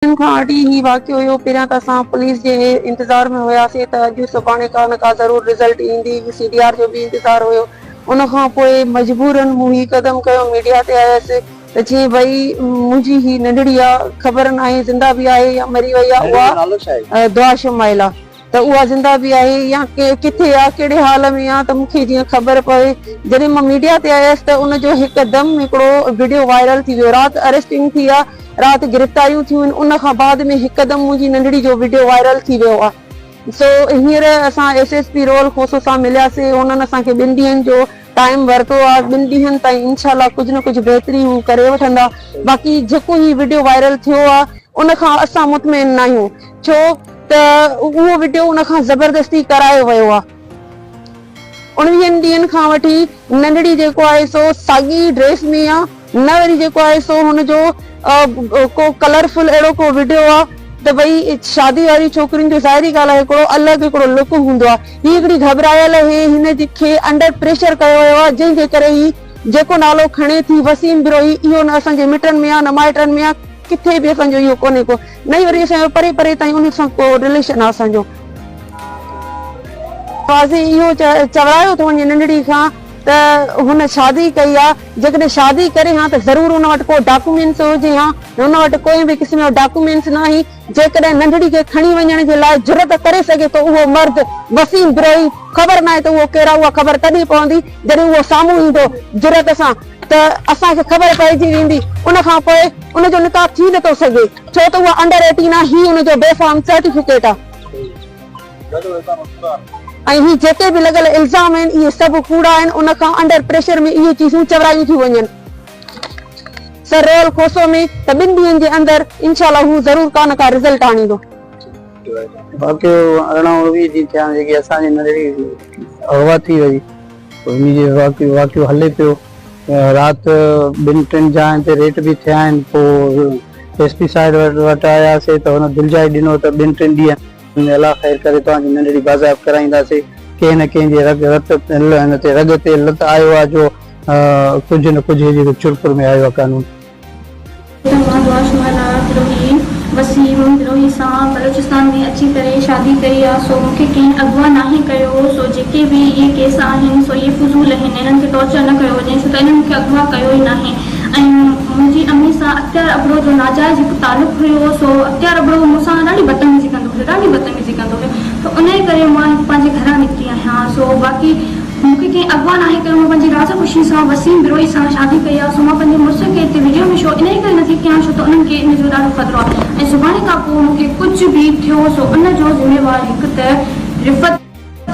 ڏينهن کان وٺي هي واقعو هيو پهريان ته اسان پوليس جي انتظار ۾ هياسين ته اڄ سڀاڻي ڪا نه ڪا ضرور رزلٽ ايندي سي ڊي آر جو به انتظار هيو ان کان پوء مجبورن مون هي قدم کنيو ميڊيا تي آيس ته چيائين ڀئي منهنجي هي ننڍڙي آ خبر ناهي زنده به آهي يا مري وئي آ اها دعا شمائل آ ته اها زنده به آهي يا ڪٿي آ ڪهڙي حال ۾ آ ته مون کي جيئن خبر پوي جڏهن مان ميڊيا تي آيس ته ان جو هڪدم هڪڙو وڊيو وائرل ٿي ويو رات اريسٽنگ ٿي آ رات گرفتاريون ٿيون آهن ان کان بعد ۾ هڪدم منهنجي ننڍڙي جو وڊيو وائرل ٿي ويو آ سو هينئر اسان S S P Rohal Khoso سان ملياسي انهن اسان کي ٻن ڏينهن جو ٽائيم ورتو آ ٻن ڏينهن تائين انشاء الله ڪجهه نه ڪجهه بهتري هو ڪري وٺندا باقي جيڪو هي وڊيو وائرل ٿيو آ ان کان اسان مطمئن ناهيون ڇو ته اهو وڊيو ان کان زبردستي ڪرايو ويو آ اڻويهن ڏينهن کان وٺي ننڍڙي جيڪو آهي سو ساڳي ئي ڊريس ۾ آ نه وري جيڪو آهي سو هن جو ڪو ڪلرفل اهڙو ڪو وڊيو آ ته ڀئي شادي واري ڇوڪرين جو ظاهري ڳالهه آهي هڪڙو الڳ هڪڙو لڪ هوندو آ هي هڪڙي گهٻرايل هي هن کي انڊر پريشر ڪيو ويو آ جنهن جي ڪري هي جيڪو نالو کڻي ٿي وسيم بروهي اهو نه اسان جي مٽن ۾ آ نه مائٽن ۾ آ ڪٿي به اسان جو اهو ڪونهي ڪو نه ئي وري اسان جو پري پري تائين ان سان ڪو رليشن آ اسان جو. واضح اهو چورايو ٿو وڃي ننڍڙي کان ته هن شادي ڪئي آ جيڪڏهن شادي ڪري ها ته ضرور ان وٽ ڪو ڊاڪومينٽس هجي ها هن وٽ ڪوئي به قسم جو ڊاڪومينٽس ناهي جيڪڏهن ننڍڙي کي کڻي وڃڻ جي لاء جرئت ڪري سگهي ٿو اهو مرد وسيم بروهي خبر ناهي ته اهو ڪير آ اها خبر تڏهن پوندي جڏهن اهو سامهون ايندو جرئت سان ته اسان کي خبر پئجي ويندي ان کان پوء ان جو نڪاح ٿي نٿو سگهي ڇو ته اها انڊر ايٽين آ هي ان جو بي فارم سرٽيفڪيٽ آ. ۽ هي جيڪي به لڳل الزام آهن اهي سڀ ڪوڙا آهن ان کان انڊر پريشر ۾ اهي چيزون چورايون ٿيون وڃن. سر روئل کوسو ۾ ته ٻن ڏينهن جي اندر انشاء الله هو ضرور ڪا نه ڪا رزلٽ آڻيندو. واقعو 18 اڻويهه ڏينهن ٿيا آهن جيڪي اسان جي ننڍڙي اغوا ٿي وئي پوء انهي جي واقعو هلي پيو رات ٻن ٽن جاين تي ريٽ به ٿيا آهن پوء ايس پي صاحب وٽ آياسي ته هن دلجاء ڏنو ته ٻن ٽن ڏينهن ۾ الله خير ڪري توهان جي ننڍڙي بازياب ڪرائينداسين. ڪنهن نه ڪنهن جي رڳ رت هن تي رڳ تي لت آيو آ جو ڪجهه نه ڪجهه جيڪو چرپر ۾ آيو آ قانون. مان دعا شمار لاء بروهي وسيم بروهي سان بلوچستان ۾ اچي ڪري شادي ڪئي آ سو مونکي ڪنهن اغوا ناهي ڪيو سو جيڪي به اهي ڪيس آهن سو اهي فضول آهن انهن کي ٽارچر نه ڪيو وڃي ڇو ته انهن مونکي اغوا ڪيو ئي ناهي ۽ منهنجي امي سان اختيار ابڙو جو ناجائز هڪ تعلق هيو سو اختيار ابڙو مون سان ڏاڍي بدتميزي ڪندو هيو ڏاڍي بدتميزي ڪندو هيو ته انهي ڪري مان هڪ پنهنجي گهران نڪتي آهيان سو باقي مون کي ڪنهن اغوا ناهي ڪيو مان پنهنجي راز خوشي سان وسيم بروهي سان شادي ڪئي آهي سو مان پنهنجي مڙس کي هتي وڊيو ۾ شو انهي ڪري نٿي ڪيان ڇو ته انهن کي ان جو ڏاڍو خطرو آهي ۽ سڀاڻي کان پوء مون کي ڪجهه به ٿيو سو ان جو ذميوار هڪ ته رفعت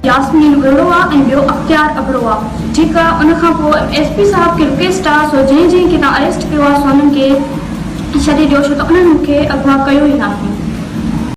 ياسمين ٻرڙو آ ۽ ٻيو اختيار ابڙو آ ٺيڪ آ ان کان پوء ايس پي صاحب کي رڪويسٽ آ سو جنهن جنهن کي توهان اريسٽ ڪيو آ سو انهن کي ڇڏي ڏيو ڇو ته انهن مون کي اغوا ڪيو ئي ناهي.